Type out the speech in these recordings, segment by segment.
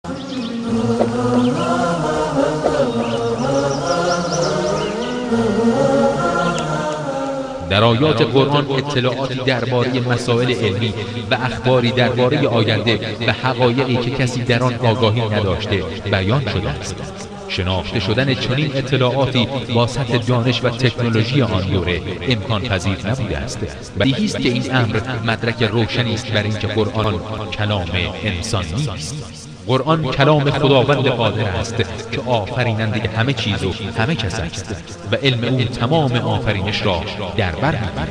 در آیات قرآن اطلاعاتی درباره مسائل علمی و اخباری درباره آینده و حقایقی که کسی در آن آگاهی نداشته بیان شده است. شناخته شدن چنین اطلاعاتی با سطح دانش و تکنولوژی آن دوره امکان پذیر نبوده است. بدیهی است که این امر مدرک روشنی است بر اینکه قرآن کلام انسان نیست. قرآن کلام خداوند قادر است که آفریننده همه چیز و همه کس است و علم او تمام آفرینش را در بر می‌گیرد.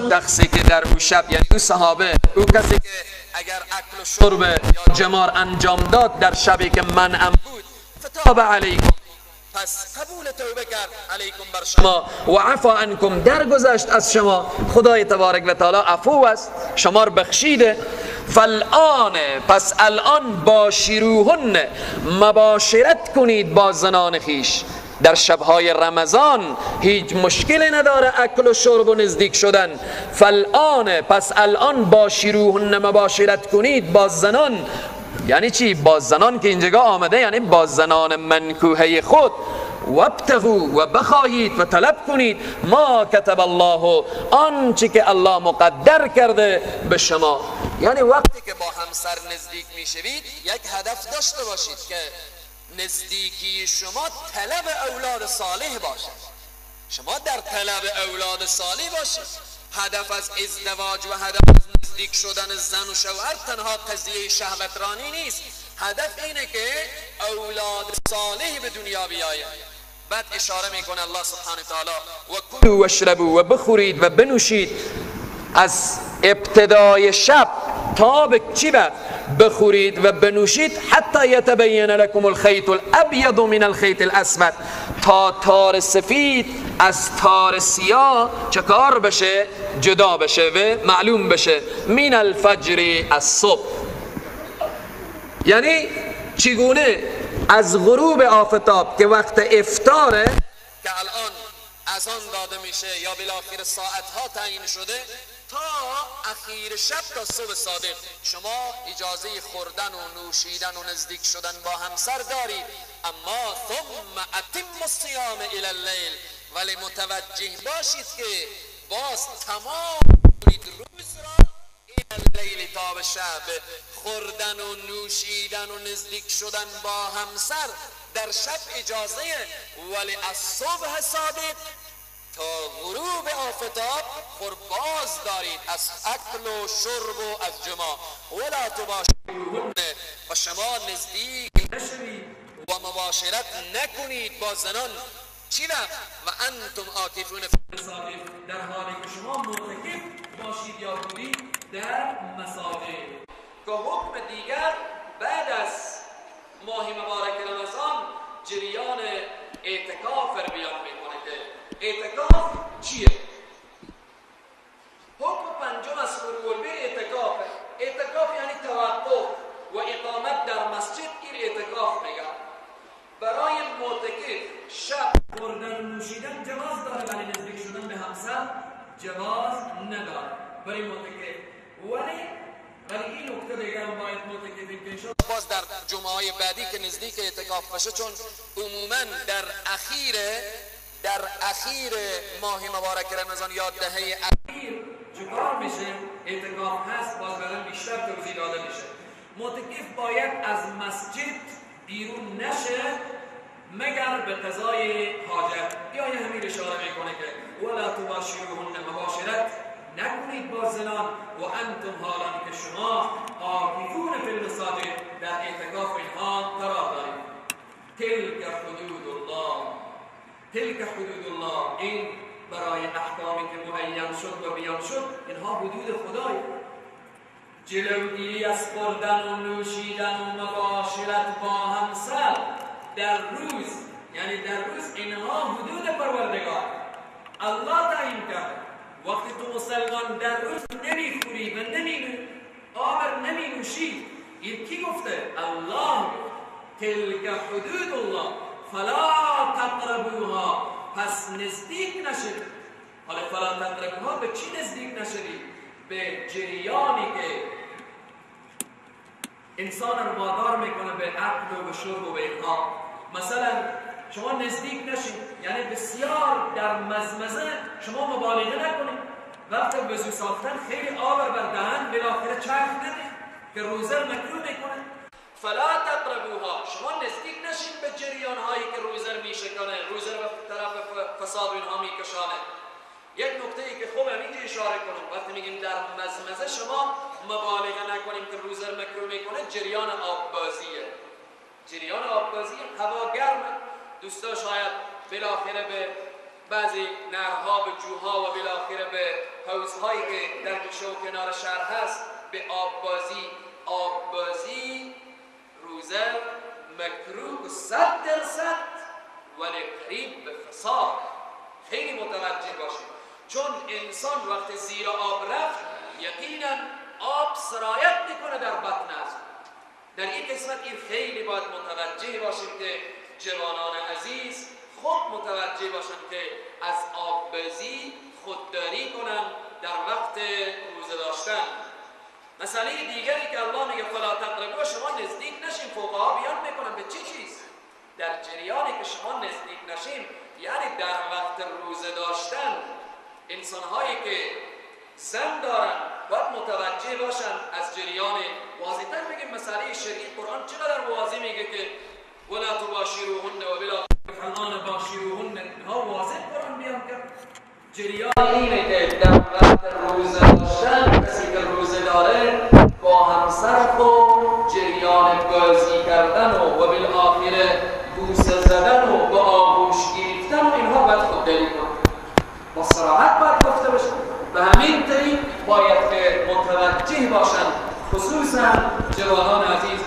شخصی که در او شب، یعنی او صحابه، او کسی که اگر اکل و شرب یا جمار انجام داد در شبی که منعم بود، فتاب علیکم، پس قبول توبه کرد، علیکم بر شما، و عفا عنکم، درگذشت از شما. خدای تبارک و تعالی عفو است، شما رو بخشیده. فالآن، پس الان باشروهن، مباشرت کنید با زنان خیش در شبهای رمضان. هیچ مشکلی نداره اکل و شرب و نزدیک شدن. فالآن، پس الان باشروهن، مباشرت کنید با زنان. یعنی چی؟ با زنان که اینجا آمده یعنی با زنان منکوهه خود. وابتغوا، و بخواهید و طلب کنید، ما کتب الله، آنچه که الله مقدر کرده به شما. یعنی وقتی که با همسر نزدیک میشوید یک هدف داشته باشید که نزدیکی شما طلب اولاد صالح باشد. شما در طلب اولاد صالح باشید. هدف از ازدواج و هدف از نزدیک شدن زن و شوهر تنها قضیه شهوترانی نیست. هدف اینه که اولاد صالح به دنیا بیاید. بعد اشاره میکنه الله سبحانه تعالی و کلوا واشربوا، و بخورید و بنوشید از ابتدای شب تا به چی بعد بخورید و بنوشید، حتی یتبین لکم الخیط الابیض من الخیط الاسود، تا تار سفید از تار سیاه چکار بشه؟ جدا بشه و معلوم بشه. من الفجر، از صبح. یعنی چگونه؟ از غروب آفتاب که وقت افطاره که الان اذان داده میشه یا بالاخره ساعت ها تعیین شده، تا اخیر شب تا صبح صادق شما اجازه خوردن و نوشیدن و نزدیک شدن با همسر دارید. اما ثم اتم الصیام الی اللیل، ولی متوجه باشید که باز تمام روز را الی اللیل تا به شب خوردن و نوشیدن و نزدیک شدن با همسر در شب اجازه، ولی از صبح صادق تا غروب آفتاب خور باز دارید از اکل و شرب و از جماع. ولا تباشروهن، و شما نزدیک نشوید و مباشرت نکنید با زنان. چی وقت؟ و انتم عاکفون فی المساجد، در حالی که شما معتکف باشید یا بودید در مساجد. که حکم دیگر بعد از ماه مبارک رمضان جریان اعتکاف رو بیان میکنه که اعتکاف چیه؟ حکم پنجم از فروع البیع اعتکاف. اعتکاف یعنی توقف و اقامت در مسجد، این اعتکاف میگن. برای معتکف شب خوردن و نوشیدن جواز داره، ولی نزدیک شدن به همسر جواز نداره برای معتکف. ولی این نکته دیگه هم باید معتکفین که باز در جمعه های بعدی که نزدیک اعتکاف باشه، چون عموما در اخیر ماه مبارک رمضان یا دهه اخیر چکار میشه؟ اعتکاف هست، باز بعداً بیشتر توضیح داده میشه. معتکف باید از مسجد بیرون نشه مگر به قضای حاجت. یا همین اشاره میکنه که ولا تباشروهن، مباشرت نکنید با زنان، و انتم، حالان که شما عاکفون فی المساجد، در اعتکاف اینها قرار دارید. تلک حدود الله، تلک حدود الله، این برای احکامی که معین شد و بیان شد، اینها حدود خدای. جلوگیری از خوردن و نوشیدن و مباشرت با همسر در روز، یعنی در روز، اینها حدود پروردگار الله تعیین کرد. وقتی تو مسلمان در روز نمیخوری و آب نمی نوشی، این کی گفته؟ الله. تلک حدود الله فلا تقربوها، پس نزدیک نشید. حالا فلا تقربوها به چی نزدیک نشدی؟ به جریانی که انسان رو وادار میکنه به عقل و به شرب و به اینها. مثلا شما نزدیک نشید، یعنی بسیار در مزمزه شما مبالغه نکنید. وقتی وضو ساختن خیلی آب بر دهن بالاخره چرخ ندید که روزه رو مکروه میکنه. فلا تقربوها، شما نزدیک نشید به جریان هایی که روزه رو میشکنه، روزه رو به طرف فساد و اینها میکشانه. یک نکته ای که خوب همینجا اشاره کنم، وقتی میگیم در مزمزه شما مبالغه نکنیم که روزه رو مکروه میکنه، جریان آببازیه. جریان آببازی، هوا گرمه، دوستا شاید بالاخره به بعضی نهرها، به جوها و بالاخره به حوضهایی که در گوشه و کنار شهر هست به آببازی. آببازی روزه مکروه 100% ولی قریب به فساد. خیلی متوجه باشید، چون انسان وقتی زیر آب رفت یقینا آب سرایت میکنه در بطن است. در این قسمت این خیلی باید متوجه باشیم که جوانان عزیز خود متوجه باشند که از آببازی خودداری کنن در وقت روزه داشتن. مسئله دیگری که الله میگه فلا تقربوا، شما نزدیک نشیم، فقها بیان میکنن به چی چیز؟ در جریانی که شما نزدیک نشیم، یعنی در وقت روزه داشتن انسانهایی که زن دارن باید متوجه باشن از جریان. واضح‌تر بگیم مسئله شرعی قرآن چقدر واضح میگه که ولا تباشروهن و بلا فلان باشروهن، ها واضح قرآن بیان کرد. جریان اینه که در وقت روزه داشتن کسی که روزه داره با همسر خود جریان بازی کردن و بالآخره بوسه زدن و با آغوش گرفتن و اینها باید خودداری کنه. با صراحت باید گفته بشه. به همین طریق باید که متوجه باشن، خصوصا جوانان عزیز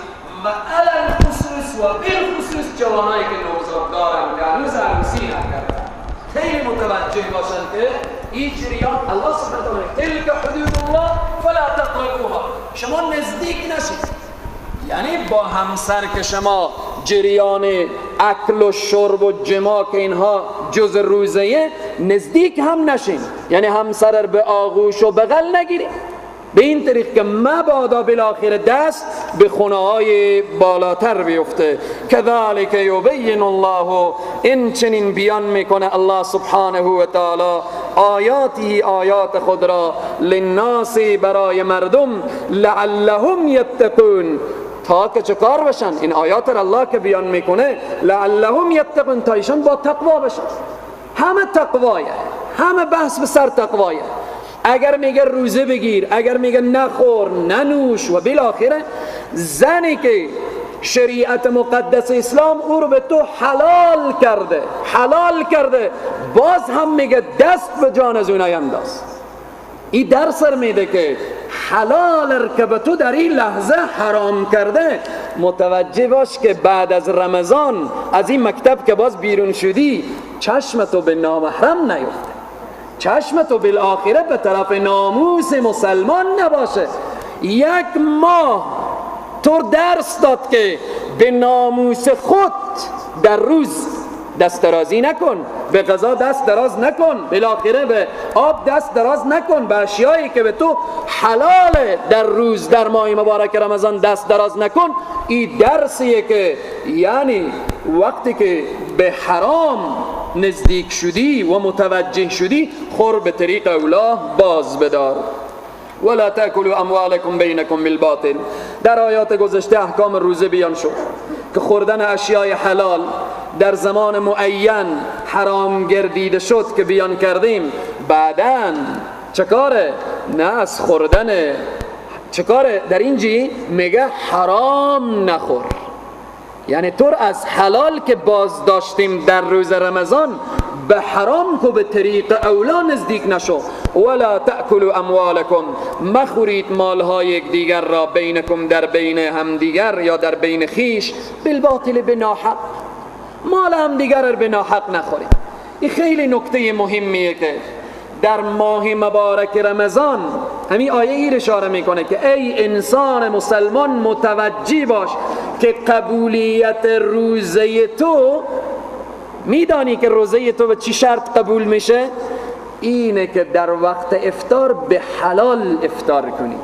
و علل خصوص و بالخصوص جوانایی که نوزاد دارن که هنوز عروسی نکردن، خیلی متوجه باشن که این جریان الله سبحانه و تعالی تلک حدود الله فلا تقربوها، شما نزدیک نشید. یعنی با همسر که شما جریان اکل و شرب و جماع که اینها جز روزه، نزدیک هم نشین، یعنی همسر به آغوش و بغل نگیرید، به این طریق که مبادا بالاخره دست به خونه های بالاتر بیفته. کذالک یبین الله، این چنین بیان میکنه الله سبحانه و تعالی آیاتی، آیات خود را، للناس، برای مردم، لعلهم یتقون، تا که چه کار بشن؟ این آیات را الله که بیان میکنه لعلهم یتقون، تا ایشان با تقوا بشن. همه تقوایه، همه بحث به سر تقوایه. اگر میگه روزه بگیر، اگر میگه نخور ننوش و بالاخره زنی که شریعت مقدس اسلام او رو به تو حلال کرده، حلال کرده، باز هم میگه دست به جان از اون انداز. این درس میده که حلال که به تو در این لحظه حرام کرده، متوجه باش که بعد از رمضان از این مکتب که باز بیرون شدی، چشم تو به نامحرم نیفته، چشم تو بالآخره به طرف ناموس مسلمان نباشه. یک ماه تو درس داد که به ناموس خود در روز دست درازی نکن، به غذا دست دراز نکن، بالاخره به آب دست دراز نکن، به اشیایی که به تو حلاله در روز در ماه مبارک رمضان دست دراز نکن. این درسیه که یعنی وقتی که به حرام نزدیک شدی و متوجه شدی، خور به طریق اولا باز بدار. ولا تاکلوا اموالکم بینکم بالباطل. در آیات گذشته احکام روزه بیان شد که خوردن اشیای حلال در زمان معین حرام گردیده شد که بیان کردیم. بعداً چه کاره؟ نه از خوردن چه کاره؟ در اینجی میگه حرام نخور، یعنی طور از حلال که باز داشتیم در روز رمضان به حرام کو به طریق اولا نزدیک نشو. ولا تأکلوا اموالکم، مخورید مالهای یکدیگر را، بینکم در بین همدیگر یا در بین خیش، بالباطل به ناحق، مال همدیگر را به ناحق نخورید. این خیلی نکته مهمیه که در ماه مبارک رمضان همین آیه ایر اشاره میکنه که ای انسان مسلمان متوجه باش که قبولیت روزه تو، میدانی که روزه تو به چی شرط قبول میشه؟ اینه که در وقت افطار به حلال افطار کنی،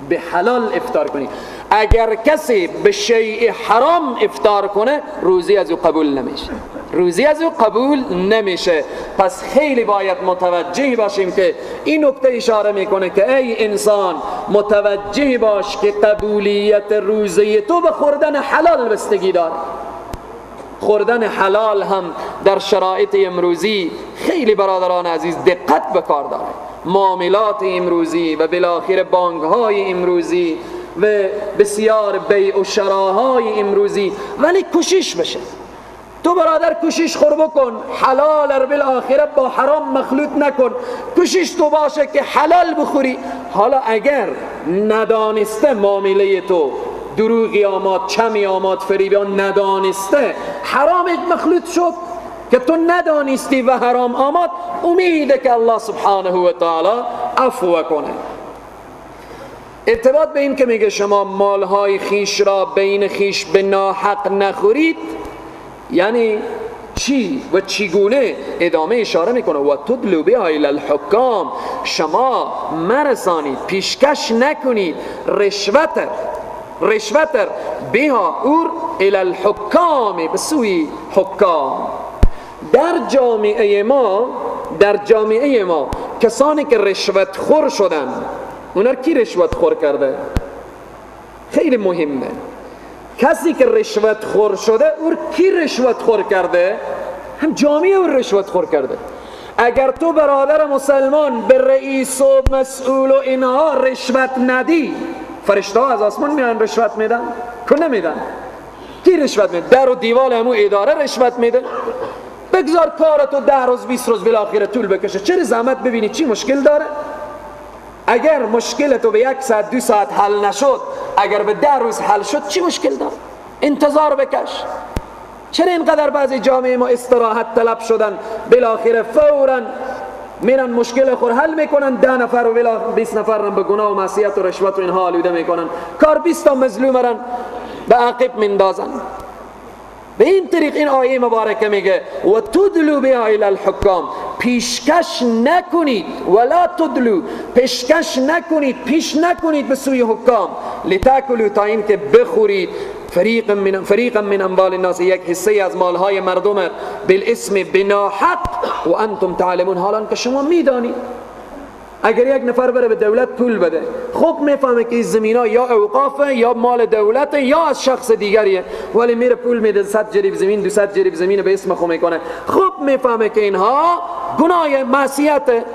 به حلال افطار کنی. اگر کسی به شیء حرام افطار کنه روزی از او قبول نمیشه، روزی از او قبول نمیشه. پس خیلی باید متوجه باشیم که این نکته اشاره میکنه که ای انسان متوجه باش که قبولیت روزی تو به خوردن حلال بستگی داره. خوردن حلال هم در شرایط امروزی خیلی برادران عزیز دقت به کار داره. معاملات امروزی و بالاخره بانک های امروزی و بسیار بیع و شراهای امروزی، ولی کوشش بشه تو برادر، کوشش خور بکن، حلال رو بالاخره با حرام مخلوط نکن، کوشش تو باشه که حلال بخوری. حالا اگر ندانسته معامله تو دروغی آماد، چمی آماد، فریبی آماد، ندانسته حرام مخلوط شد که تو ندانستی و حرام آماد، امیده که الله سبحانه و تعالی عفو کنه. ارتباط به این که میگه شما مالهای خیش را بین خیش به ناحق نخورید، یعنی چی و چگونه؟ ادامه اشاره میکنه و تدلو بها الی الحکام، شما مرسانید، پیشکش نکنید رشوت، رشوت بها اور الی الحکام، به سوی حکام. در جامعه ما، در جامعه ما کسانی که رشوت خور شدن، اونا کی رشوت خور کرده؟ خیلی مهمه. کسی که رشوت خور شده اور کی رشوت خور کرده؟ هم جامعه اور رشوت خور کرده. اگر تو برادر مسلمان به رئیس و مسئول و اینها رشوت ندی، فرشته ها از آسمان میان رشوت میدن؟ که نمیدن. کی رشوت میده؟ در و دیوال همون اداره رشوت میده. بگذار کارتو 10 روز 20 روز بالاخره طول بکشه، چرا زحمت ببینی؟ چی مشکل داره؟ اگر مشکل تو به 1 ساعت 2 ساعت حل نشد، اگر به 10 روز حل شد چی مشکل داره؟ انتظار بکش. چرا اینقدر بعضی جامعه ما استراحت طلب شدن، بالاخره فورا میرن مشکل خود حل میکنن، 10 نفر و 20 نفر رو به گناه و معصیت و رشوت و اینها آلوده میکنن، کار 20 تا مظلوم رن به عقب میندازن. به این طریق این آیه مبارکه میگه و تدلو بها الی الحکام، پیشکش نکنید، ولا تدلو، پیشکش نکنید، پیش نکنید به سوی حکام، لتاکلوا، تا اینکه بخورید فریقا من اموال الناس، یک حصه از مالهای مردم، بالاسم، بناحق، و انتم تعلمون، حالا که شما میدانید. اگر یک نفر بره به دولت پول بده، خب میفهمه که این زمینا یا اوقافه یا مال دولته یا از شخص دیگریه، ولی میره پول میده، 100 جریب زمین 200 جریب زمین به اسم خو میکنه. خب میفهمه که اینها گناه معصیته،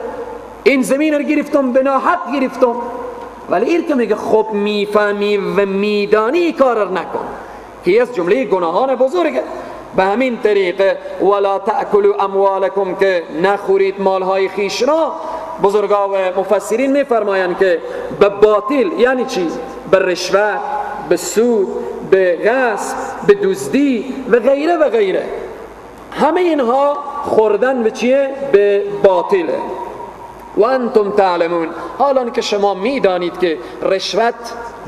این زمین رو گرفتم به ناحق گرفتم، ولی این که میگه خب میفهمی و میدانی کار رو نکن، که از جمله گناهان بزرگه. به همین طریقه ولا تأکلوا اموالکم، که نخورید مالهای خیش را. بزرگا و مفسرین میفرمایند که به باطل یعنی چی؟ به رشوت، به سود، به غصب، به دزدی و غیره و غیره. همه اینها خوردن به چیه؟ به باطله. و انتم تعلمون، حالا که شما میدانید که رشوت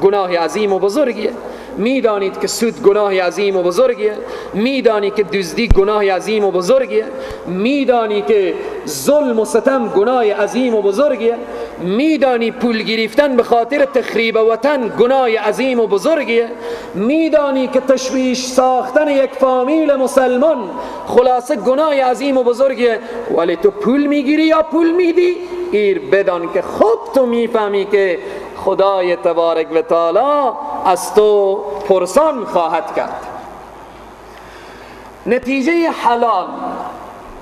گناه عظیم و بزرگیه، میدانید که سود گناه عظیم و بزرگیه، میدانی که دزدی گناه عظیم و بزرگیه، میدانی که ظلم و ستم گناه عظیم و بزرگیه، میدانی پول گرفتن به خاطر تخریب وطن گناه عظیم و بزرگیه، میدانی که تشویش ساختن یک فامیل مسلمان خلاصه گناه عظیم و بزرگیه، ولی تو پول میگیری یا پول میدی، ایر بدان که خود تو میفهمی که خدای تبارک و تعالی از تو پرسان خواهد کرد. نتیجه حلال،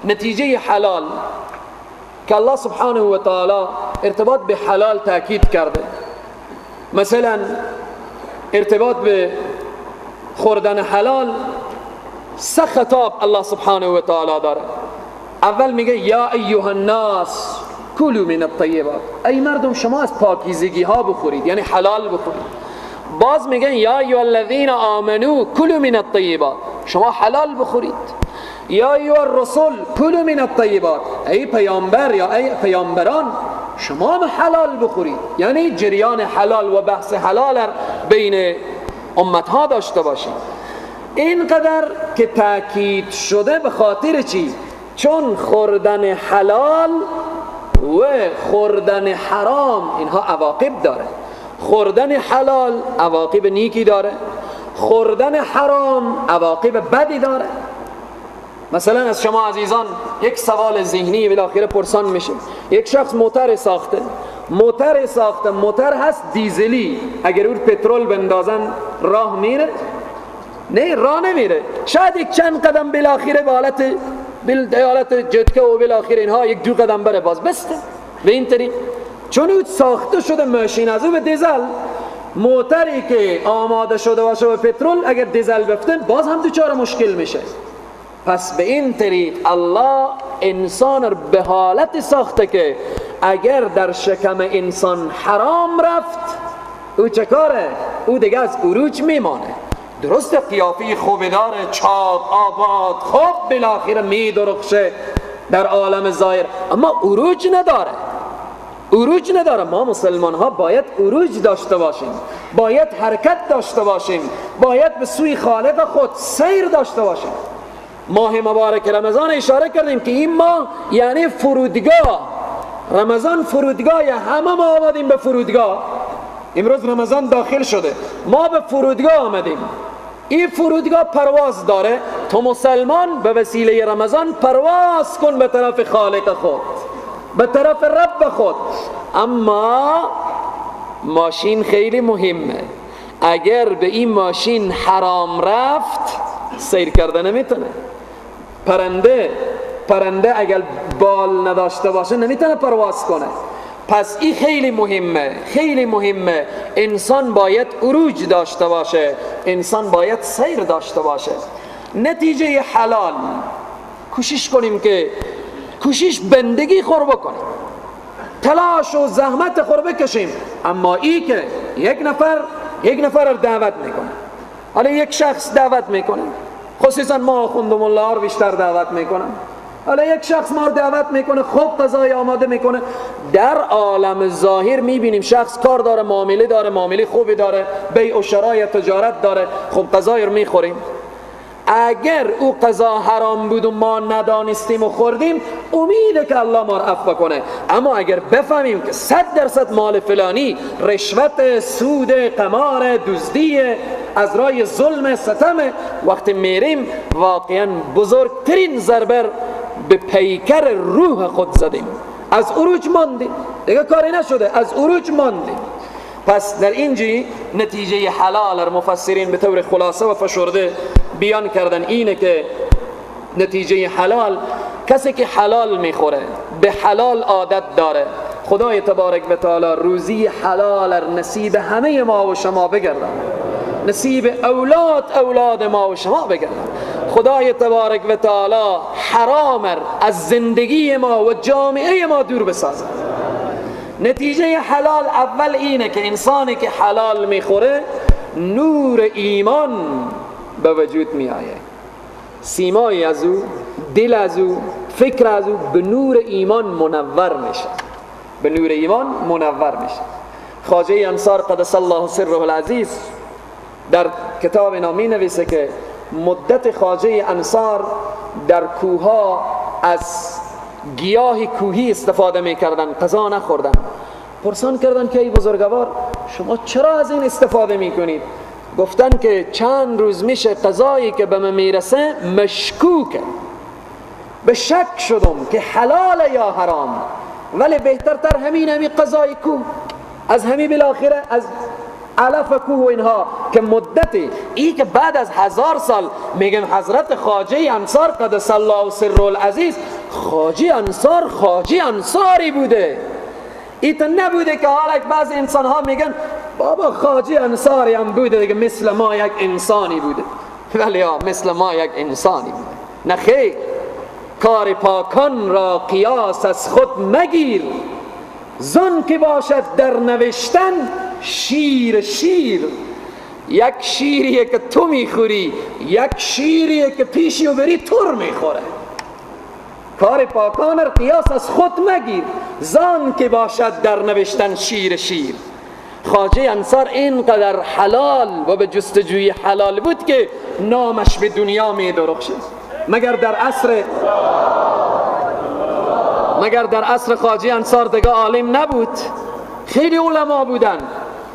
نتیجه حلال که الله سبحانه و تعالی ارتباط به حلال تاکید کرده، مثلا ارتباط به خوردن حلال سه خطاب الله سبحانه و تعالی داره. اول میگه یا ایها الناس کلوا من الطیبات، ای مردم شما از پاکیزگی ها بخورید، یعنی حلال بخورید. باز میگن یا ایها الذین آمنو کلوا من الطیبات، شما حلال بخورید. یا ایها الرسل کلوا من الطیبات، ای پیامبر یا ای پیامبران شما هم حلال بخورید. یعنی جریان حلال و بحث حلال بین امتها داشته باشید. اینقدر که تاکید شده به خاطر چی؟ چون خوردن حلال و خوردن حرام اینها عواقب داره. خوردن حلال عواقب نیکی داره، خوردن حرام عواقب بدی داره. مثلا از شما عزیزان یک سوال ذهنی بالاخره پرسان میشه. یک شخص موتر ساخته، موتر هست دیزلی، اگر اون پترول بندازن راه میره؟ نه، راه نمیره. شاید یک چند قدم بالاخره به حالت جتکه و بالاخره اینها یک دو قدم بره باز بسته. به این طریق چون او ساخته شده ماشین از او به دیزل، موتری که آماده شده باشه به پترول اگر دیزل بفته باز هم دچار مشکل میشه. پس به این طریق الله انسان رو به حالت ساخته که اگر در شکم انسان حرام رفت او چه کاره؟ او دیگه از عروج میمانه. درست قیافه خوبی داره، چاق آباد، خوب بالاخره میدرخشه در عالم ظاهر، اما عروج نداره، عروج نداره. ما مسلمان ها باید عروج داشته باشیم، باید حرکت داشته باشیم، باید به سوی خالق خود سیر داشته باشیم. ماه مبارک رمضان اشاره کردیم که این ماه یعنی فرودگاه. رمضان فرودگاه، همه ما آمدیم به فرودگاه. امروز رمضان داخل شده، ما به فرودگاه آمدیم. این فرودگاه پرواز داره. تو مسلمان به وسیله رمضان پرواز کن به طرف خالق خود، به طرف رب خود. اما ماشین خیلی مهمه. اگر به این ماشین حرام رفت سیر کرده نمیتونه. پرنده اگر بال نداشته باشه نمیتونه پرواز کنه. پس این خیلی مهمه، خیلی مهمه. انسان باید عروج داشته باشه، انسان باید سیر داشته باشه. نتیجه حلال، کوشش کنیم که کوشش بندگی خور بکنیم، تلاش و زحمت خور بکشیم. اما ای که یک نفر دعوت میکنه، حالا یک شخص دعوت میکنه، خصوصا ما آخوند ملا رو بیشتر دعوت میکنن. حالا یک شخص ما رو دعوت میکنه، خوب غذای آماده میکنه. در عالم ظاهر میبینیم شخص کار داره، معامله داره، معامله خوبی داره، بیع و شرای تجارت داره، خوب غذای رو میخوریم. اگر او غذا حرام بود و ما ندانستیم و خوردیم، امیده که الله ما رو عفو کنه. اما اگر بفهمیم که 100% مال فلانی رشوت، سود، قمار، دزدی، از رای ظلم، ستم، وقتی میریم واقعا بزرگترین ضربه به پیکر روح خود زدیم، از عروج ماندیم، دیگه کاری نشده، از عروج ماندیم. پس در اینجی نتیجه حلال مفسرین به طور خلاصه و فشرده بیان کردن اینه که نتیجه حلال، کسی که حلال میخوره، به حلال عادت داره، خدای تبارک و تعالی روزی حلال نصیب همه ما و شما بگردن، نصیب اولاد ما و شما بگردن. خدای تبارک و تعالی حرام از زندگی ما و جامعه ما دور بسازد. نتیجه حلال اول اینه که انسانی که حلال میخوره نور ایمان به وجود می آید، سیمای از او، دل از او، فکر از او به نور ایمان منور میشه، به نور ایمان منور میشه. خواجه انصار قدس الله سره العزیز در کتاب نامی نویسه که مدت خواجه انصار در کوها از گیاه کوهی استفاده میکردن، غذا نخوردن. پرسان کردن که ای بزرگوار شما چرا از این استفاده میکنید؟ گفتن که چند روز میشه غذایی که به من میرسه مشکوکه، به شک شدم که حلال یا حرام، ولی بهترتر همین غذای کوه، از همین بالاخره از علف کوه و اینها که مدتی ای که بعد از 1000 سال میگن حضرت خواجه انصار قدس الله سره العزیز، خواجه انصار خواجه انصاری بوده. ایتا نبوده که حالا بعض انسان ها میگن بابا خواجه انصاری هم بوده دیگه، مثل ما یک انسانی بوده. ولی ها مثل ما یک انسانی بوده. نه خیر، کار پاکان را قیاس از خود مگیر، زن که باشد در نوشتن شیر شیر. یک شیریه که تو میخوری، یک شیریه که پیشی و بری تور میخوره. کار پاکان را قیاس از خود مگیر، زان که باشد در نوشتن شیر شیر. خواجه انصار اینقدر حلال و به جستجوی حلال بود که نامش به دنیا می درخشید. مگر در عصر خواجه انصار دیگه عالم نبود؟ خیلی علما بودن.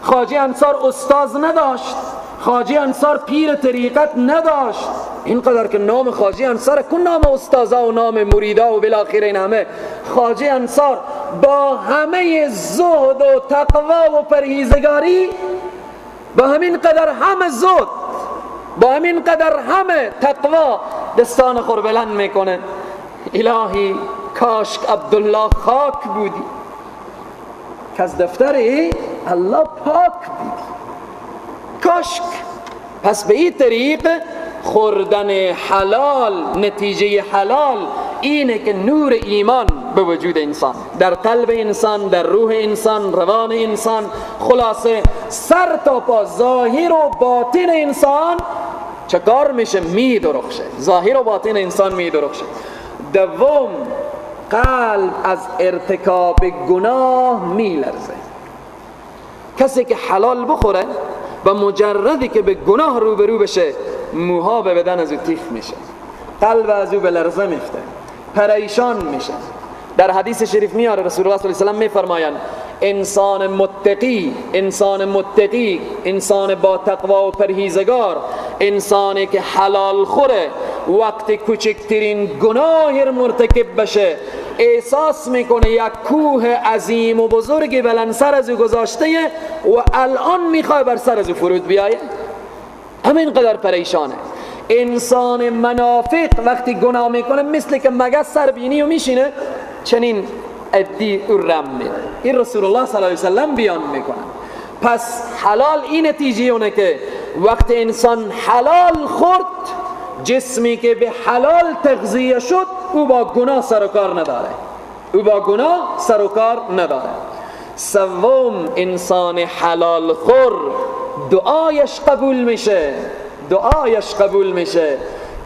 خواجه انصار استاذ نداشت، خواجه انصار پیر طریقت نداشت. اینقدر که نام خواجه انصار کن نام استاذا و نام مریدا و بالاخره این همه، خواجه انصار با همه زهد و تقوا و پرهیزگاری، با همین قدر همه زهد، با همین قدر همه تقوا، دستان خور بلند میکنه، الهی کاش عبدالله خاک بودی که از دفتر الله پاک بودی، کاشک. پس به این طریق خوردن حلال، نتیجه حلال اینه که نور ایمان به وجود انسان، در قلب انسان، در روح انسان، روان انسان، خلاصه سر تا پا ظاهر و باطن انسان چه کار میشه؟ میدرخشه. ظاهر و باطن انسان میدرخشه. دوم، قلب از ارتکاب گناه میلرزه. کسی که حلال بخوره و مجردی که به گناه روبرو بشه، موها به بدن از او تیخ میشه، قلب از او به لرزه میفته، پریشان میشه. در حدیث شریف میاره رسول الله صلی الله علیه و سلم میفرمایند انسان متقی، انسان متقی، انسان با تقوا و پرهیزگار، انسانی که حلال خوره، وقت کوچکترین گناه مرتکب بشه احساس میکنه یک کوه عظیم و بزرگی بلند سر از او گذاشته و الان میخوای بر سر از او فرود بیایه. همین قدر پریشانه. انسان منافق وقتی گناه میکنه مثل که مگس سر بینی و میشینه، چنین ادی او رم میده. این رسول الله صلی الله علیه وسلم بیان میکنه. پس حلال این نتیجه اونه که وقتی انسان حلال خورد، جسمی که به حلال تغذیه شد، او با گناه سر و کار نداره، او با گناه سر و کار نداره. سوم، انسان حلال خور دعایش قبول میشه، دعایش قبول میشه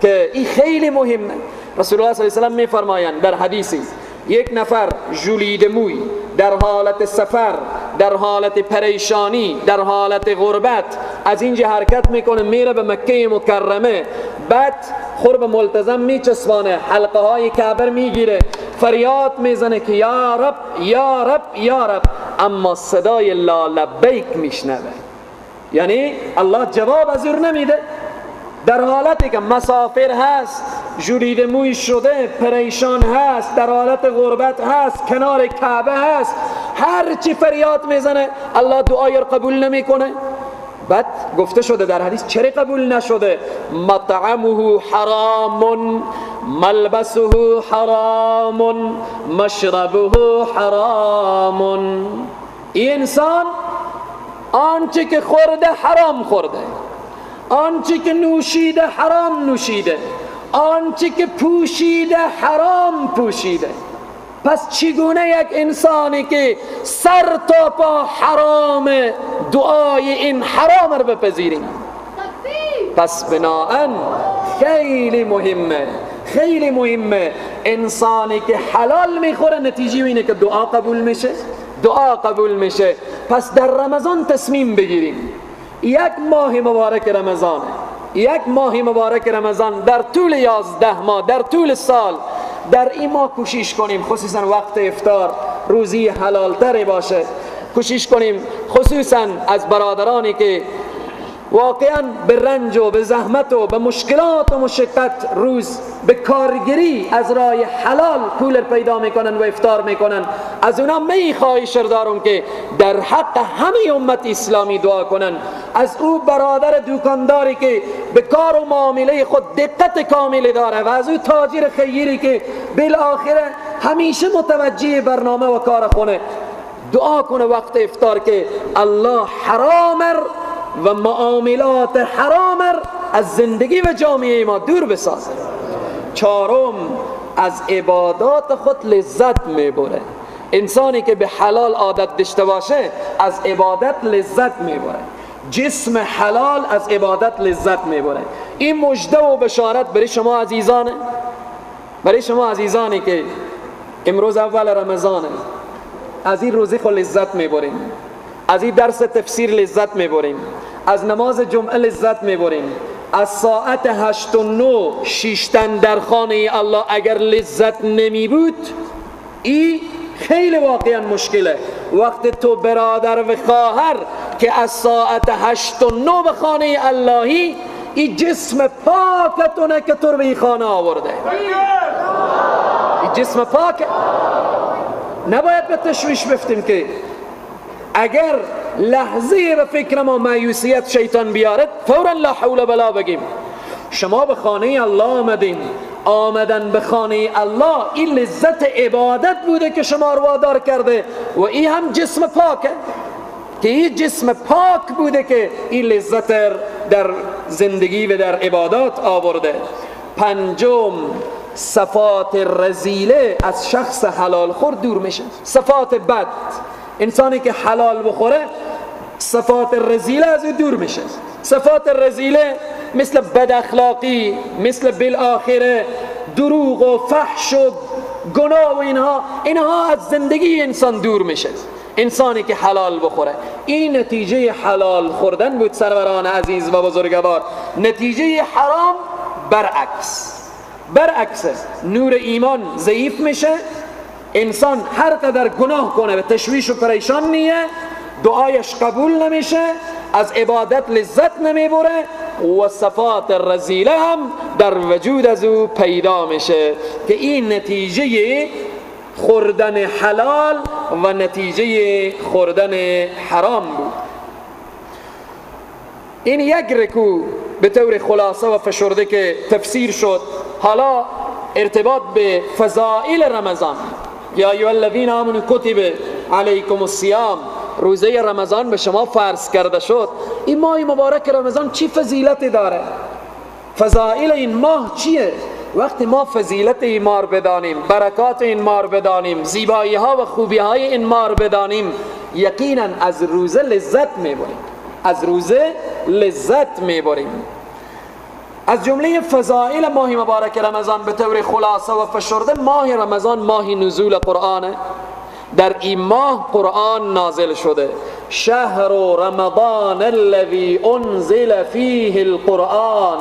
که این خیلی مهمه. رسول الله صلی الله علیه و سلم میفرمایند در حدیثی، یک نفر ژولیده موی در حالت سفر، در حالت پریشانی، در حالت غربت، از اینجا حرکت میکنه میره به مکه مکرمه، بعد خور به ملتزم میچسبانه، حلقه های کعبه میگیره، فریاد میزنه که یا رب یا رب یا رب، اما صدای لا لبیک میشنوه، یعنی الله جواب از او نمیده. در حالتی که مسافر هست، ژولیده موی شده، پریشان هست، در حالت غربت هست، کنار کعبه هست، هر چی فریاد میزنه الله دعای رو قبول نمیکنه. بعد گفته شده در حدیث چرا قبول نشده؟ مطعمه حرام، ملبسه حرام، مشربه حرام. این انسان آنچه که خورده حرام خورده، آنچه که نوشیده حرام نوشیده، آنچه که پوشیده حرام پوشیده. پس چگونه یک انسانی که سر تا پا حرام، دعای این حرام رو بپذیریم؟ پس بناهن خیلی مهمه، خیلی مهمه. انسانی که حلال میخوره نتیجه اینه که دعا قبول میشه، دعا قبول میشه. پس در رمضان تصمیم بگیریم، یک ماه مبارک رمضانه، یک ماه مبارک رمضان، در طول 11 ماه، در طول سال، در این ماه کوشش کنیم، خصوصا وقت افطار روزی حلالتر باشه، کوشش کنیم، خصوصا از برادرانی که واقعا به رنج و به زحمت و به مشکلات و مشقت روز به کارگری از راه حلال پول پیدا میکنن و افطار میکنن، از اونا می خواهش دارم که در حق همه امت اسلامی دعا کنن. از او برادر دکانداری که به کار و معامله خود دقت کامل داره و از او تاجر خیری که بالآخره همیشه متوجه برنامه و کار خونه، دعا کنه وقت افطار که الله حرام و معاملات حرام از زندگی و جامعه ما دور بسازه. چهارم، از عبادات خود لذت میبره. انسانی که به حلال عادت داشته باشه از عبادت لذت میبره. جسم حلال از عبادت لذت میبره. این مژده و بشارت برای شما عزیزانه، برای شما عزیزانی که امروز اول رمضانه، از این روزی خود لذت میبریم، از این درس تفسیر لذت میبریم، از نماز جمعه لذت میبریم، از ساعت 8 و 9 شیشتن در خانه الله اگر لذت نمی بود، ای خیلی واقعا مشکله. وقت تو برادر و خواهر که از ساعت 8 و 9 به خانه اللهی، این جسم پاکتونه که تو رو به این خانه آورده، این جسم پاکه. نباید به تشویش بفتیم که اگر لحظه به فکر ما مایوسیت شیطان بیارد، فورا لا حول بلا بگیم. شما به خانه الله آمدین، آمدن به خانه الله این لذت عبادت بوده که شما رو وادار کرده، و این هم جسم پاکه که این جسم پاک بوده که این لذت در زندگی و در عبادات آورده. پنجم، صفات رذیله از شخص حلال خور دور میشه. صفات بد، انسانی که حلال بخوره صفات رذیله از او دور میشه. صفات رذیله مثل بد اخلاقی، مثل بالآخره، دروغ و فحش و گناه و اینها از زندگی انسان دور میشه، انسانی که حلال بخوره. این نتیجه حلال خوردن بود سروران عزیز و بزرگوار. نتیجه حرام برعکس، برعکس نور ایمان ضعیف میشه، انسان هر قدر گناه کنه به تشویش و پریشان نیه، دعایش قبول نمیشه، از عبادت لذت نمیبره و صفات رذیله هم در وجود از او پیدا میشه، که این نتیجه خوردن حلال و نتیجه خوردن حرام بود. این یک رکوع به طور خلاصه و فشرده که تفسیر شد. حالا ارتباط به فضائل رمضان، یا ایها الذین آمنوا کتب علیکم الصیام، روزه رمضان به شما فرض کرده شد. این ماه مبارک رمضان چی فضیلتی داره؟ فضائل این ماه چیه؟ وقتی ما فضیلت این ماه بدانیم، برکات این ماه بدانیم، زیبایی ها و خوبی های این ماه بدانیم، یقینا از روزه لذت میبریم، از روزه لذت میبریم. از جمله فضائل ماه مبارک رمضان به طور خلاصه و فشرده، ماه رمضان ماه نزول قرآنه. در این ماه قرآن نازل شده. شهر رمضان الذي انزل فیه القرآن،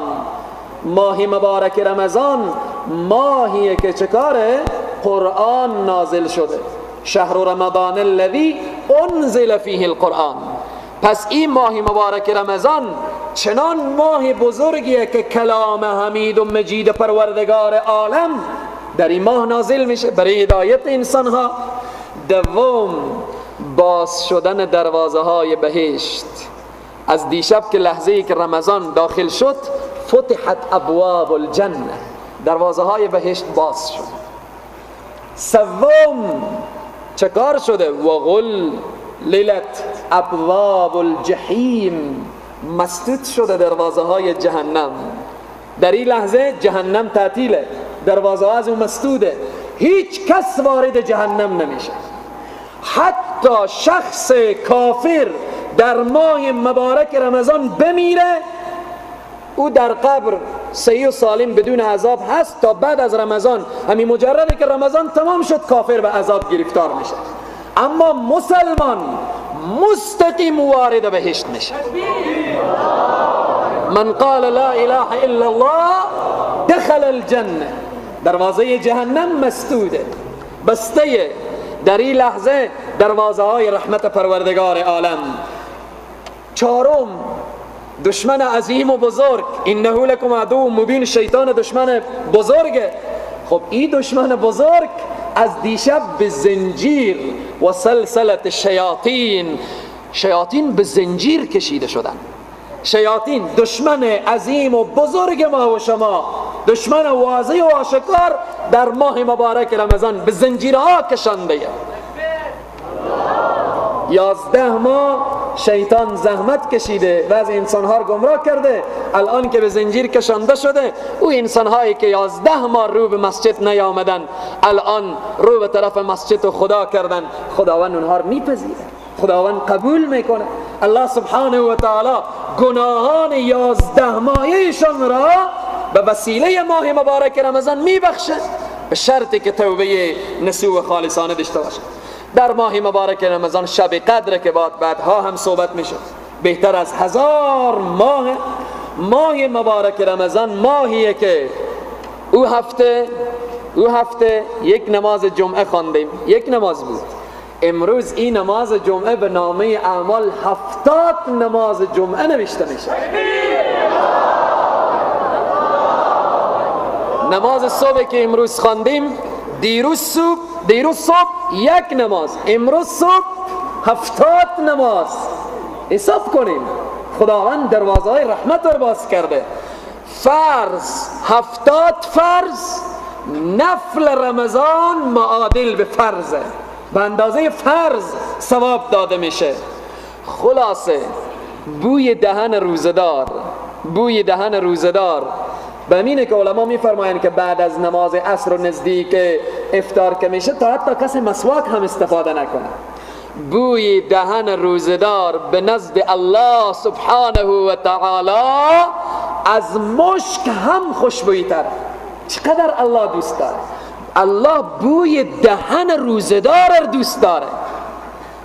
ماه مبارک رمضان ماهیه که چکاره؟ قرآن نازل شده. شهر رمضان الذي انزل فیه القرآن. پس این ماه مبارک رمضان چنان ماه بزرگیه که کلام حمید و مجید پروردگار عالم در این ماه نازل میشه برای هدایت انسانها. دوم، باز شدن دروازه های بهشت. از دیشب که لحظه ای که رمضان داخل شد، فتحت ابواب الجنه، دروازه های بهشت باز شد. سوم، چه کار شده؟ وغل للت ابواب الجحیم، مسدود شده دروازه های جهنم. در این لحظه جهنم تعطیله، دروازه ها از اون مسدوده، هیچ کس وارد جهنم نمیشه. حتی شخص کافر در ماه مبارک رمضان بمیره، او در قبر صحیح و سالم بدون عذاب هست تا بعد از رمضان. همین مجرده که رمضان تمام شد کافر به عذاب گرفتار میشه، اما مسلمان مستقیم وارد بهشت میشه. من قال لا اله الا الله دخل الجنه. دروازه جهنم مسدوده، بسته. در این لحظه دروازه های رحمت پروردگار عالم. چهارم، دشمن عظیم و بزرگ، انه لکم عدو مبین، شیطان دشمن بزرگه. خب این دشمن بزرگ از دیشب به زنجیر و سلسلت شیاطین، شیاطین به زنجیر کشیده شدن. شیاطین دشمن عظیم و بزرگ ما و شما، دشمن واضح و آشکار، در ماه مبارک رمضان به زنجیرها کشانده. 11 ماه شیطان زحمت کشیده، بعض انسانها رو گمراه کرده، الان که به زنجیر کشانده شده، او انسانهایی که 11 ماه رو به مسجد نیامدن، الان رو به طرف مسجد و خدا کردن، خداوند اونها رو میپذیره، خداوند قبول میکنه. الله سبحانه و تعالی گناهان 11 ماهیشان را به وسیله ماه مبارک رمضان میبخشه، به شرطی که توبه نصوح خالصانه داشته باشه. در ماه مبارک رمضان شب قدر که بعدها هم صحبت میشه، بهتر از 1000 ماه. ماه مبارک رمضان ماهیه که او هفته یک نماز جمعه خواندیم، یک نماز بود. امروز این نماز جمعه به نامه اعمال 70 نماز جمعه نوشته میشه. نماز صبح که امروز خواندیم، دیروز صبح یک نماز، امروز صبح 70 نماز. حساب کنیم خداوند دروازه های رحمت رو باز کرده. فرض 70 فرض، نفل رمضان معادل به فرضه، به اندازه فرض ثواب داده میشه. خلاصه بوی دهن روزدار، بوی دهن روزدار به اینه که علما میفرمایند که بعد از نماز عصر و نزدیک افطار که میشه تا حتی کسی مسواک هم استفاده نکنه. بوی دهن روزدار به نزد الله سبحانه و تعالی از مشک هم خوشبویی تر. چقدر الله دوست داره، الله بوی دهن روزدار دوست داره.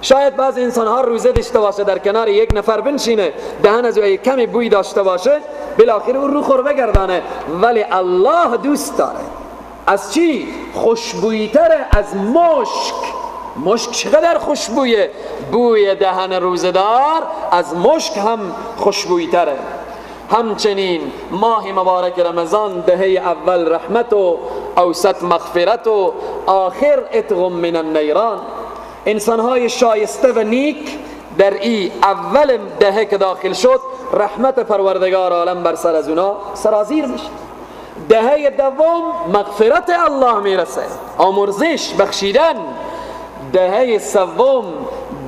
شاید بعض انسان ها روزه داشته باشه، در کنار یک نفر بنشینه، دهن از او یک کمی بوی داشته باشه، بالاخره او رو خور بگردانه، ولی الله دوست داره. از چی؟ خوشبویی تر از مشک. مشک چقدر خوشبویه، بوی دهن روزدار از مشک هم خوشبویی تره. همچنین ماه مبارک رمضان دهه اول رحمت و اوسط مغفرت و آخر اتق من النیران. انسانهای شایسته و نیک در ای اول دهه که داخل شد، رحمت پروردگار عالم بر سر از اونا سرازیر میشه. دهه دوم مغفرت الله میرسه، آمرزش، بخشیدن. دهه سوم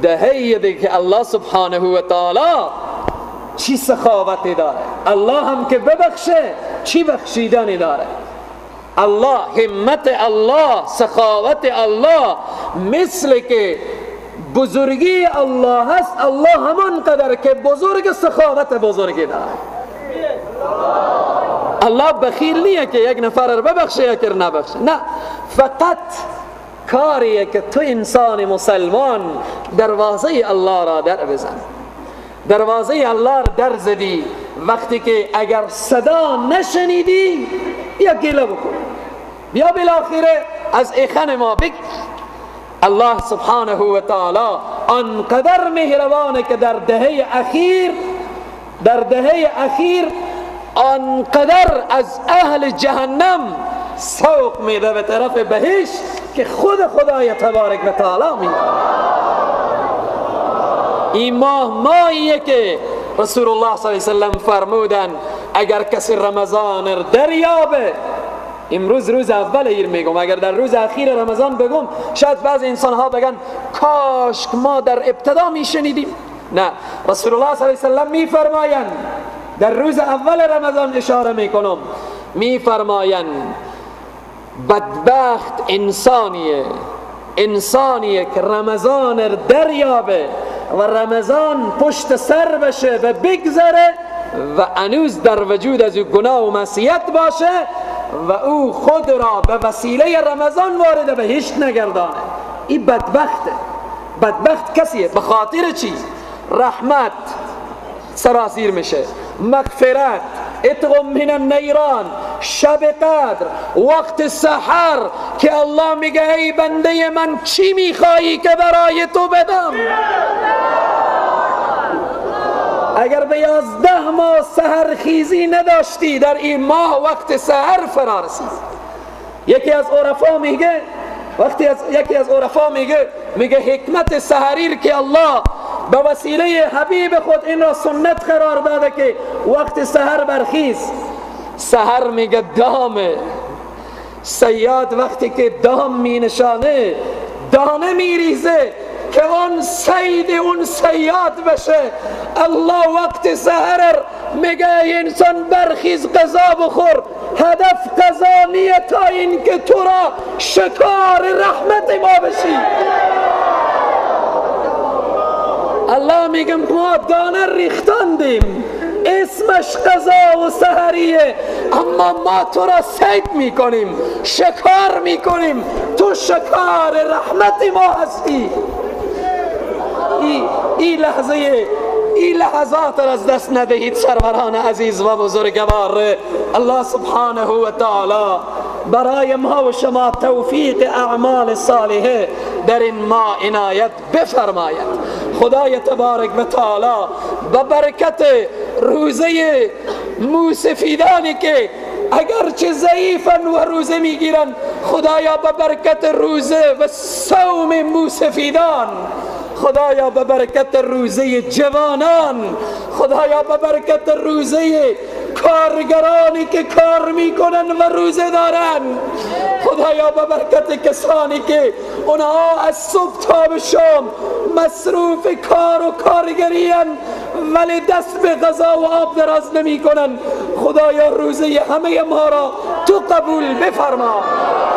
دهه دیگه که الله سبحانه و تعالی چی سخاوتی داره، الله هم که ببخشه چی بخشیدنی داره. الله، همت الله، سخاوت الله، مثل که بزرگی الله هست، الله همان قدر که بزرگ سخاوت بزرگی داره. الله بخیل نیه که یک نفر رو ببخشه یک رو نبخشه، نه، فقط کاریه که تو انسان مسلمان دروازه الله را در بزن. دروازه الله را در زدی، وقتی که اگر صدا نشنیدی یا گله بکن، بیا بالاخره از ایخن ما بگیر. الله سبحانه و تعالی آنقدر مهربانه که در دهه اخیر، در دهه اخیر آنقدر از اهل جهنم سوق میده به طرف بهشت که خود خدای تبارک و تعالی میده. این ماه ماهیه که رسول الله صلی الله علیه وسلم فرمودن اگر کسی رمضان دریابه، امروز روز اول ایر میگم، اگر در روز اخیر رمضان بگم شاید بعض انسان ها بگن کاش ما در ابتدا میشنیدیم. نه، رسول الله صلی الله علیه وسلم میفرمایند، در روز اول رمضان اشاره میکنم، میفرمایند بدبخت انسانیه، انسانیه که رمضان دریابه و رمضان پشت سر بشه و بگذره و هنوز در وجود از او گناه و معصیت باشه و او خود را به وسیله رمضان وارد بهشت نگردانه. این بدبخته. بدبخت کسیه به خاطر چی؟ رحمت سرازیر میشه، مغفرت، اتق من النیران، شب قدر، وقت سحر که الله میگه ای بنده من چی میخوایی که برای تو بدم؟ اگر به 11 ماه سحرخیزی نداشتی، در این ماه وقت سحر فرا رسید. یکی از عرفا میگه، وقتی از یکی از عرفا میگه حکمت سحریر که الله به وسیله حبیب خود این را سنت قرار داده که وقت سحر برخیز. سحر میگه دامه، صیاد وقتی که دام می نشانه دانه میریزه که اون صید اون صیاد بشه. الله وقت سحر میگه انسان برخیز غذا بخور، هدف غذا نیه تا این که تو را شکار رحمت ما بشی. الله میگه ما دانه ریختاندیم، اسمش غذا و سحریه، اما ما تو را صید میکنیم، شکار میکنیم، تو شکار رحمت ما هستی. ای لحظه، این لحظات را از دست ندهید سروران عزیز و بزرگوار. الله سبحانه و تعالی برای ما و شما توفیق اعمال صالحه در این ماه عنایت بفرماید. خدای تبارک و تعالی به برکت روزه موسفیدانی که اگرچه ضعیفن و روزه میگیرن، خدایا به برکت روزه و صوم موسفیدان، خدایا به برکت روزه جوانان، خدایا به برکت روزه کارگرانی که کار میکنن و روزه دارن، خدایا به برکت کسانی که اونها از صبح تا به شام مصروف کار و کارگری هن ولی دست به غذا و آب دراز نمی کنن، خدایا روزه همه ما را تو قبول بفرما.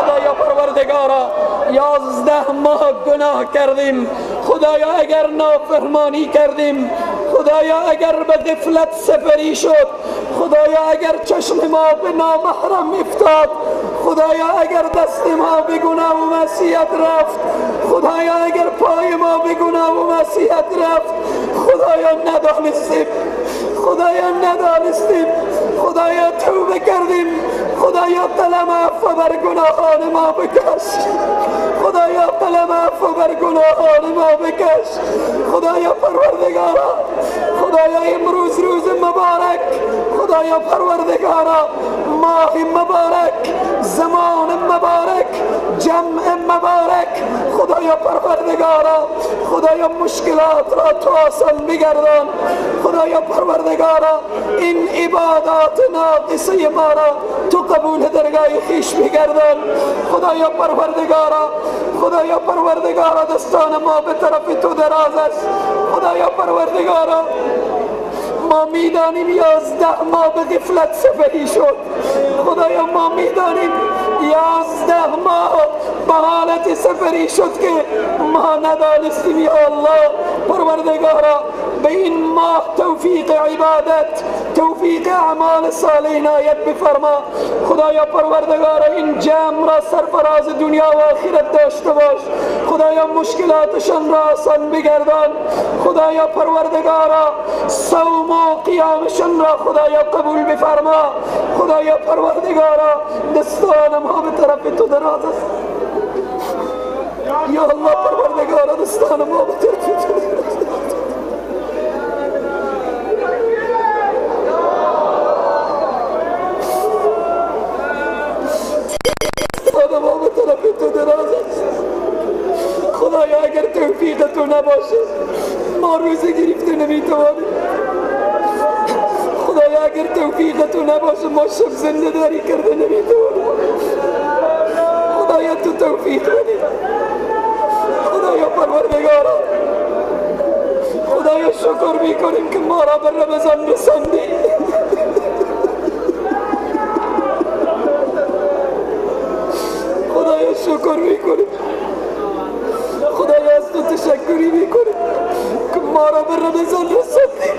خدایا پروردگارا 11 ماه گناه کردیم، خدایا اگر نافرمانی کردیم، خدایا اگر به غفلت سپری شد، خدایا اگر چشم ما به نامحرم افتاد، خدایا اگر دست ما به گناه و معصیت رفت، خدایا اگر پای ما به گناه و معصیت رفت، خدایا ندانستیم، خدایا ندانستیم، خدایا توبه کردیم، خدایا قلم عفو بر گناهان ما بکش، خدایا قلم عفو بر گناهان ما بکش. خدایا پروردگارا، خدایا امروز روز مبارک، خدایا پروردگارا ماه مبارک، زمان مبارک، جمع مبارک، خدایا پروردگارا، خدایا مشکلات را تو آسان بگردان، خدایا پروردگارا این عبادات ناقصه ما را تو قبول درگاه خویش بگردان. خدایا پروردگارا، خدایا پروردگارا دستان ما به طرف تو دراز است. خدایا پروردگارا ما میدانیم 11 ماه به غفلت سپری شد، خدایا ما میدانیم 11 ماه به حالت سپری شد که ما ندانستیم. یا الله پروردگارا به این ماه توفیق عبادت، توفیق اعمال صالح عنایت بفرما. خدایا پروردگارا این جمع را سرفراز دنیا و آخرت داشته باش، خدایا مشکلاتشان را آسان بگردان، خدایا پروردگارا صوم و قیامشان را خدایا قبول بفرما. خدایا پروردگارا دستان ما به طرف تو دراز است. یا الله پروردگارا دستان ما به طرف تو دراز است. ما به طرف تو دراز است. خدایا اگر توفیق تو نباشه ما روزه گرفته نمیتوانیم. خدایا اگر توفیق تو نباشه ما شب زنده داری کرده نمیتوانیم. خدایا تو توفیق بدی. خدایا پروردگارا، خدایا شکر میکنیم که ما را به رمضان رساندی. خدایا شکر میکنیم، خدایا از تو تشکری میکنیم که ما را به رمضان رساندی.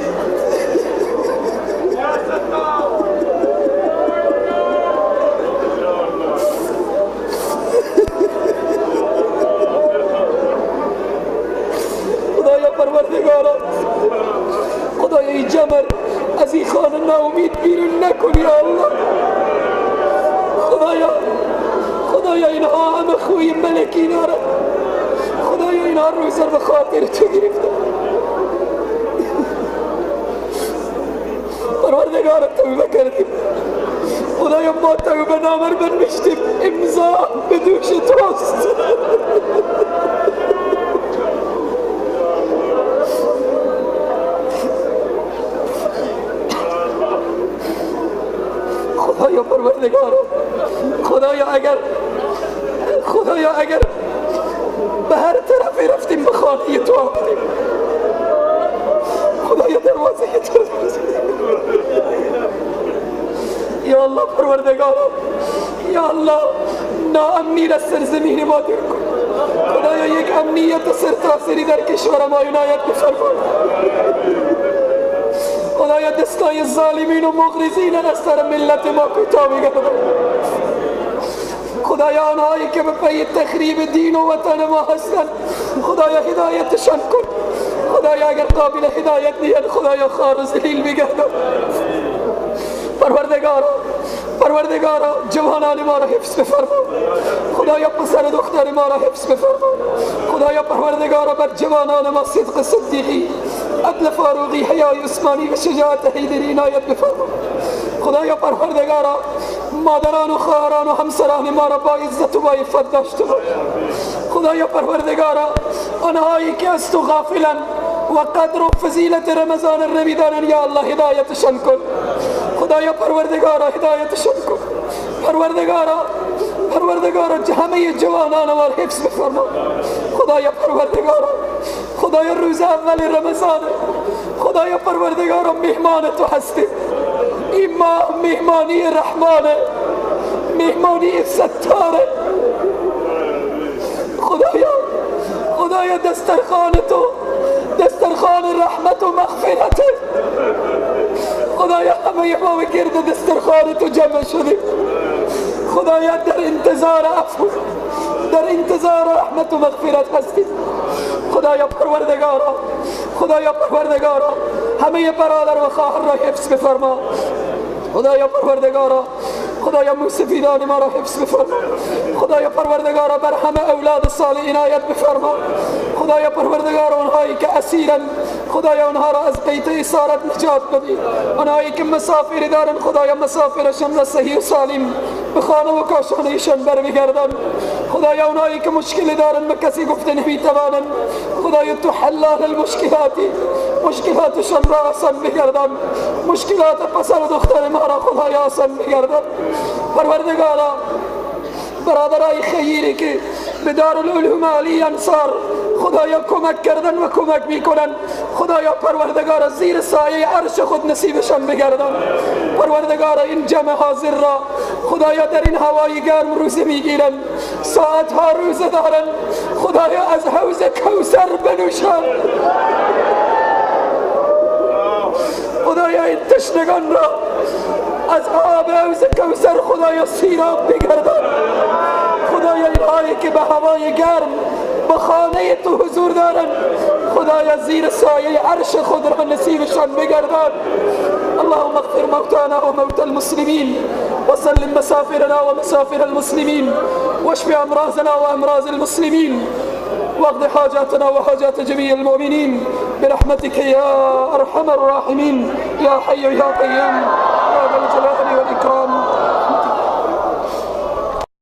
خدایا پروردگارا، خدایا این جمر از این خانه ناامید بیرون نکنی یا الله. خدایا، خدایا اینها همه خوی ملکی دارن. خدایا اینها روزه به خاطر تو گرفتن. پروردگارا توبه کردیم، خدایا ما توبه نامر بنوشتیم، امضا به دوش توست. خدایا پروردگارا، خدایا اگر، خدایا اگر به هر طرفی رفتیم به خانه تو آمدیم، خدایا دروازه تو. یا الله پروردگارا، یا الله ناامنی را سرزمین ما دور کن. خدایا یک امنیت سرتاسری در کشور ما عنایت بفرما. خدایا دستای ظالمین و مغرضین از سر ملت ما کوتاه بگردان. خدایا آنهایی که به پی تخریب دین و وطن ما هستند، خدایا هدایتشان کن. خدایا اگر قابل هدایت نیند، خدایا خوار و ذلیل بگردان. پروردگارا، پروردگارا جوانان ما را حفظ بفرما. خدایا پسر و دختر ما را حفظ بفرما. خدایا پروردگارا بر جوانان ما صدق صدیقی، عدل فاروقی، حیای عثمانی و شجاعت حیدری عنایت بفرما. خدایا پروردگارا مادران و خواهران و همسران ما را با عزت و با عفت داشته باش. خدایا پروردگارا آنهایی که از تو غافلن و قدر و فضیلت رمضان را نمیدانند، یا الله هدایتشان کن. خدایا پروردگارا هدایتشان کن. پروردگارا، پروردگارا همه جوانان ما را حفظ بفرما. خدایا پروردگارا، خدایا روز اول رمضان، خدایا پروردگارا مهمان تو هستیم. این ماه مهمانی رحمانه، مهمانی ستاره. خدایا، خدایا دسترخوان تو دسترخوان رحمت و مغفرت. خدایا همه ما به گرد دسترخوان تو جمع شدیم. خدایا در انتظار عفو، در انتظار رحمت و مغفرت هستیم. خدایا پروردگارا، خدایا پروردگارا همه برادر و خواهر را حفظ بفرما. خدایا پروردگارا، خدایا موسفیدان ما را حفظ بفرما. خدایا پروردگارا بر همه اولاد صالح عنایت بفرما. خدایا پروردگارا آنهایی که اسیرن، خدایا آنها را از قید اسارت نجات بده. آنهایی که مسافر دارن، خدایا مسافرشان را صحیح و سالم به خانه و کاشانهشان برمیگردان. خدایا آنهایی که مشکل دارن به کسی گفته نمیتوانند، خدایا تو حلال المشکلاتی، مشکلاتشان را آسان بگردان. مشکلات پسر و دختر ما را خدایا آسان بگردان. پروردگارا برادرای خیری که به دارالعلوم علی انصار خدایا کمک کردن و کمک میکنن، خدایا پروردگارا زیر سایه عرش خود نصیبشان بگردان. پروردگارا این جمع حاضر را خدایا در این هوای گرم روزه میگیرن، ساعتها روزه دارن، خدایا از حوض کوثر بنوشان. خدایا این تشنگان را از آب حوض کوثر خدایا سیراب بگردان. خدایا اینهایی که به هوای گرم به خانه تو حضور دارن، خدایا زیر سایه عرش خود را نصیبشان بگردان. اللهم اغفر موتانا وموتى المسلمين، وسلم مسافرنا ومسافر المسلمين، واشف امراضنا وامراض المسلمين، واقض حاجاتنا وحاجات جميع المؤمنين برحمتك يا ارحم الراحمين، يا حي يا قيوم، يا ذا الجلال.